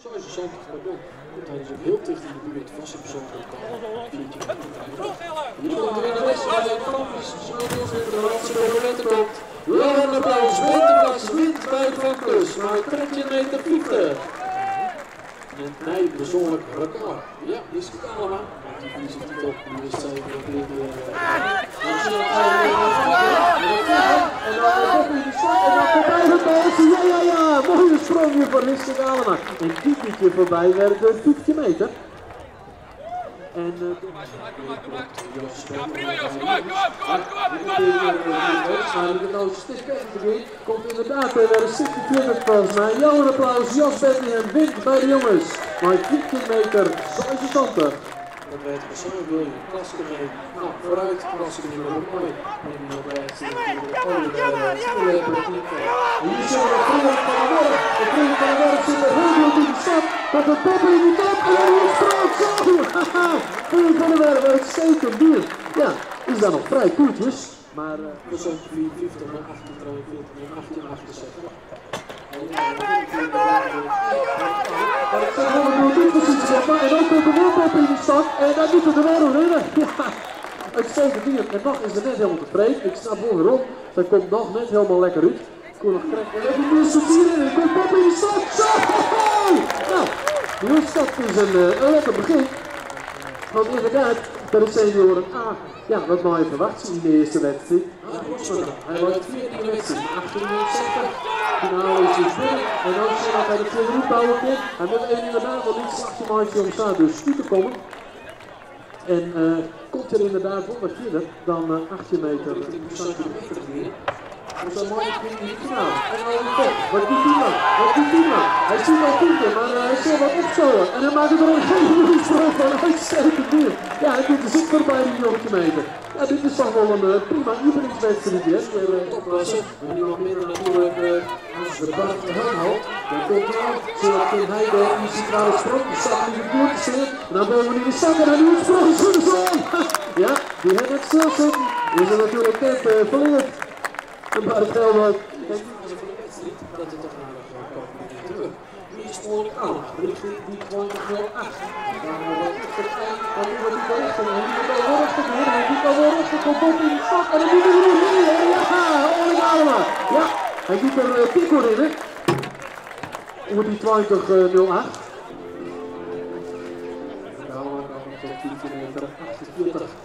76, pardon. Komt hij dus ook heel dicht in de buurt van zijn persoonlijke record. 14 meter. Hier komt de winnares bij de Campus. Zo de laatste momenten komt. Wel een applaus. Bente wint bij de Campus. Maar 13 meter 50. En mij persoonlijk record. Ja, die is het allemaal. Want die vierde titel, die is zij van de. En dan op in de start en dan voorbij de bal. Ja. Mooie sprong hier van Hiske Galema. En die je voorbij werd de 15 meter. En Ja, prima Jos, kom op, kom op, kom op, kom op, kom op. Komt inderdaad weer de 26 volgens mij. Jouw een applaus, Jos Bettingham wint bij de jongens. Maar 15 meter 76. Dat werd persoonlijk wil je klasse mee. Nou, vooruit, klasse niet meer mooi. En nog bij Hier zien we de Frederik van der Werf. De Frederik van der Werf zit er heel goed in de stap. Dat de top in de top. En hij is groot. Zo! Frederik van der Werf, uitstekend bier. Ja, is daar nog vrij koeltjes. Maar persoon 54 naar 18, 43 naar 18, 78. Maar het zijn wel een precies, zeg maar. En dan komt de op in de stad en daar doet het er wel winnen. Ja, uitstekend bier. En nog is het net helemaal tevreden. Ik snap wel waarom. Zij komt nog net helemaal lekker uit. Kon nog trekken. En even nu vieren en komt op in de stad. Zo! Nou, de stad is een lekker begin. Want inderdaad, dat is senioren A. Ja, wat mag je verwachten in de eerste wedstrijd? Hij wordt 14e wedstrijd, 1860. Finale is dus binnen. En dan zie je dat hij de tweede route bouwen kan. Hij moet even inderdaad wel iets slagje maken om daar dus toe te komen. En komt er inderdaad wel wat verder dan 18 meter. Centimeter weer. Dat is een mooie in de finale. En dan top. Wat doet die man? Wat doet die man? Hij ziet al punten, maar hij zal wat opzouden. En hij maakt er een geen sprong van. Uitstekend duur. Ja, hij doet de zit voorbij die 19 meter. Ja, dit is toch wel een prima oefeningswedstrijd. Hè? Weer topklasse. En nu nog minder natuurlijk als de Bart houdt. Dan komt hij aan. Zodat hij de centrale sprong. De stap niet door te zetten. En dan boven in de zak en dan nu het sprong. Ja, die heeft het stilzitten. Is er natuurlijk net verleerd. En bij het geld En van de wedstrijd dat het toch aardig komt terug. Nu is het ongeluk aan. Richting die 20.08. En dan nog wat achter het eind. Dan nu wordt hij rechter. En nu wordt hij rechter. Hij doet al wel rechter. Komt op in de stad. En dan doet hij er weer. Ja, Oleg Alema. Ja, hij doet er pik in. Hè. Wordt die 20.08. Alema kan tot 10 meter 48.